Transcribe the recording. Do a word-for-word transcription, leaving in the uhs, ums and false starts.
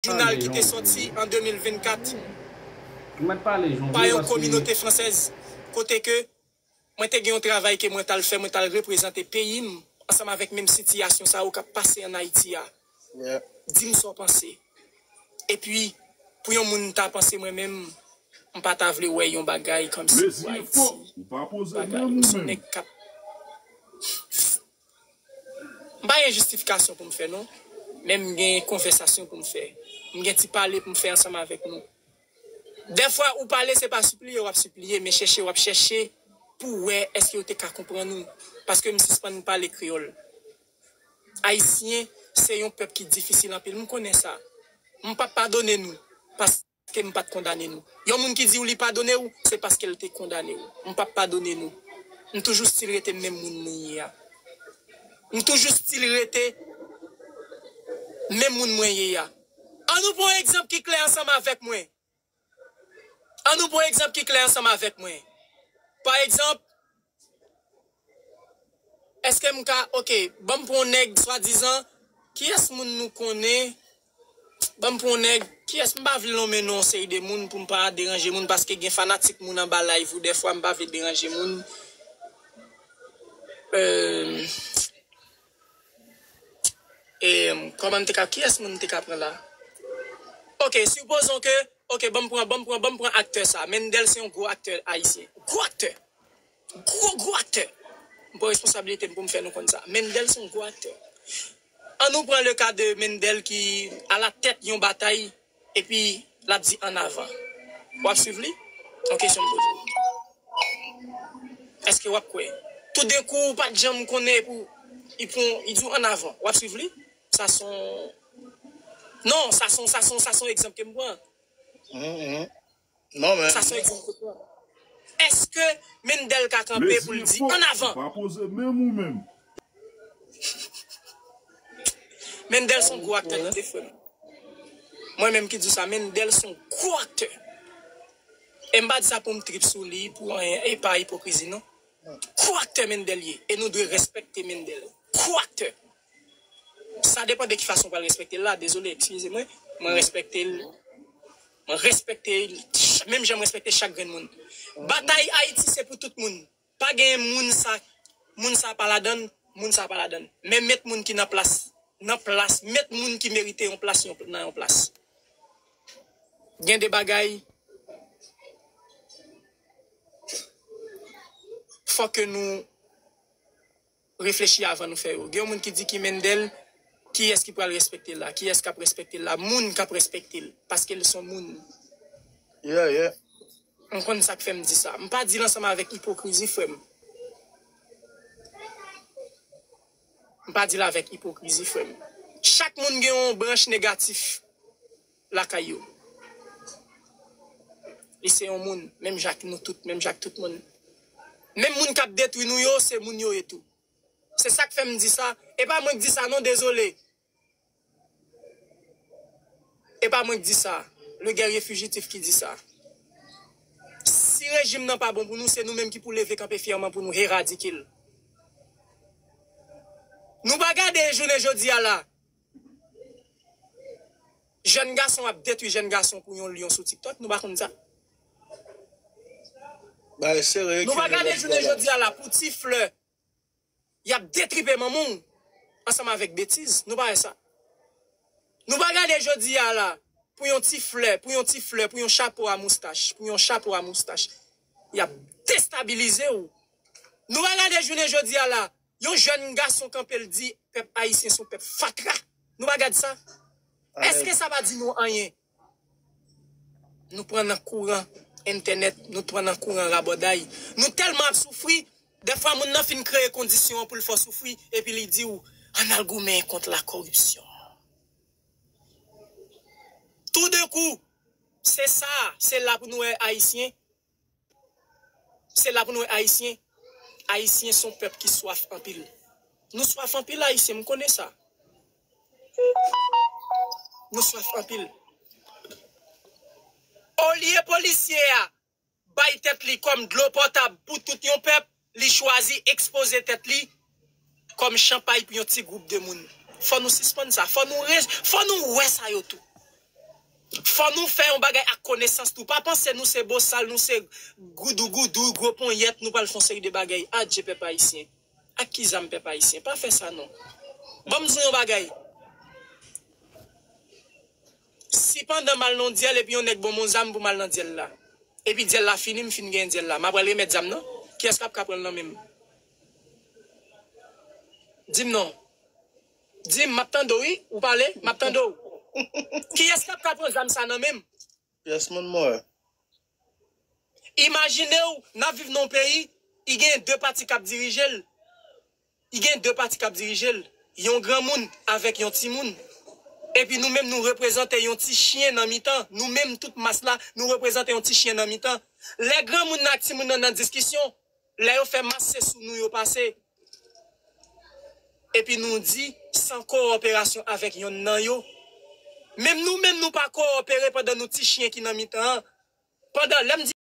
jounal ki te sòti an de mil vennkat pa yon kominote fransèz, kote ke mwen te gen yon travay ke mwen t al fè, mwen t al reprezante peyi m ansanm avèk menm sitiyasyon sa yo k ap pase ann Ayiti a. Di m sa w panse. Epi, pou yon moun ta panse mwen menm, m pa ta vle wè yon bagay kòmsi pou Ayiti. Bagay, m se yon nèg k ap M pa gen jistifikasyon pou m fè non, men m gen konvèsasyon pou m fè. M gen ti pale pou m fè ansanm avèk nou. Dèfwa ou pale se pa sipliye w ap sipliye, men chèche w ap chèche pou w wè èske yo te ka konprann ou. Paske m sispann pale kreyòl. Ayisyen se yon pèp ki difisil anpil, m konnen sa. M p ap padone nou. Paske m pa t kondane nou. Yon moun ki di w li padone w, se paske l te kondane w. M p ap padone nou. M toujou still rete menm moun mwen ye a. M toujou still rete menm moun mwen ye a. Ann nou pran yon egzanp ki klè ansanm avèk mwen. Ann nou pran yon egzanp ki klè ansanm avèk mwen. Pa egzanp, èske m ka, oke, ban m pran yon nèg swadizan, kiyès moun nou konnen? Ban m pran yon nèg, kiyès, m pa vle nonmen non yon seri de moun pou m pa deranje moun, paske gen fanatik moun anba live ou, dèfwa m pa vle deranje moun. Euh, e, kòman m te ka, kiyès moun m te ka pran la? Oke, supposons que, oke, ban m pran, ban m pran, ban m pran aktè sa. Mendel se yon gwo aktè ayisyen. Gwo aktè. Gwo, gwo aktè. M pran responsabilite m pou m fè nou konn sa. Mendel se yon gwo aktè. Ann nou pran le ka de Mendel ki a la tèt yon batay, epi l ap di ann avan. W ap swiv li? Yon kesyon m poze w. Èske w ap kwè? Toudenkou, ou pa t janm konnen, epi w, li pran, li di w ann avan. W ap swiv li? Sa se yon, non, sa se yon, sa se yon, sa se yon egzanp ke m pran. Mhm. Non, men. Sa se yon egzanp ke m pran. Èske Mendel ka kanpe pou l di ann avan? Pa poze menm ou menm. Mendel se yon gwo aktè, tande frè m. Mwen menm ki di w sa, Mendel se yon gwo aktè. E m pa di sa pou m trip sou li, pou anyen, e pa ipokrizi, non. Gwo aktè Mendel ye, e nou dwe respekte Mendel. Gwo aktè. Sa depann de ki fason w pral respekte l la, dezole, eskize mwen. Mwen respekte l. Mwen respekte l, menm jan m respekte chak grenn moun. Batay Ayiti se pou tout moun. Pa gen moun sa, moun sa pa ladann, moun sa pa ladann. Men met moun ki nan plas, nan plas, met moun ki merite yon plas yon, nan yon plas. Gen de bagay, fò ke nou reflechi avan nou fè yo. Gen yon moun ki di ki Mendel, kiyès ki pral respekte l la? Kiyès k ap respekte l la? Moun k ap respekte l, paske l se yon moun. Yeah, yeah. M konn sa k fè m di sa. M pa di l ansanm avèk ipokrizi, frè m. M pa di l avèk ipokrizi, frè m. Chak moun gen yon branch negatif lakay yo. Li se yon moun, menm jan ak nou tout, menm jan ak tout moun. Menm moun k ap detwi nou yo, se moun yo ye tou. Se sa k fè m di sa. E pa mwen k di sa non, dezole. E pa mwen k di sa. Le guerrier fugitif ki di sa. Si rejim nan pa bon pou nou, se nou menm ki pou leve kanpe fyèman pou nou eradike l. Nou pa gade jounen jodi a la. Jèn gason ap detwi jèn gason pou yon lyon sou TikTok, nou pa konn sa? Bagay serye. Nou pa gade jounen jodi a la pou ti flè, y ap detripe manman w ansanm avèk betiz, nou pa wè sa? Nou pa gade jodi a la pou yon ti flè, pou yon ti flè, pou yon chapo a moustach, pou yon chapo a moustach, y ap destabilize w. Nou pa gade jounen jodi a la, yon jèn gason kanpe l di pèp ayisyen se yon pèp fatra. Nou pa gad sa? Èske sa pa di nou anyen? Nou pran nan kouran entènèt, nou pran nan kouran rabòday. Nou tèlman ap soufri, dèfwa moun nan fin kreye kondisyon an pou l fè w soufri, epi li di w, ann al goumen kont lakoripsyon. Toudenkou, se sa, se la pou nou wè ayisyen, Se la pou nou wè ayisyen. Ayisyen se yon pèp ki swaf anpil. Nou swaf anpil ayisyen, m konnen sa. Nou swaf anpil. Olye polisye a bay tèt li kòm dlo potab pou tout yon pèp, li chwazi ekspoze tèt li kòm chanpay pou yon ti gwoup de moun. Fò nou sispann sa. Fò nou re-, fò nou wè sa yo tou. Fò nou fè yon bagay ak konesans tou. Pa panse nou se bosal, nou se goudougoudou, gwo ponyèt, nou pral fè yon seri de bagay. Adje pèp ayisyen. Ak ki zam pèp ayisyen? Pa fè sa non. Ban m di w yon bagay. Si pandan m al nan dyèl epi yon nèg ban m yon zam pou m al nan dyèl la. Epi dyèl la fini, m fin gen dyèl la. M ap al remèt zam nan. Kiyès k ap ka pran l nan men m? Di m non. Di m, m ap tande w, wi. Ou pale, m ap tande w. Kiyès k ap ka pran zam sa nan men m? Pyès moun mwen. Imajine w, n ap viv nan yon peyi, i gen de pati k ap dirije l. I gen de pati k ap dirije l. Yon granmoun avèk yon timoun. Epi nou menm nou reprezante yon ti chyen nan mitan. Nou menm tout mas la, nou reprezante yon ti chyen nan mitan. Lè granmoun nan ak timoun nan nan diskisyon, lè yo fè mas se sou nou yo pase. Epi nou di san kowoperasyon avèk yonn nan yo. Menm nou menm nou pa kowopere pandan nou ti chyen ki nan mitan an. Pandan lè m di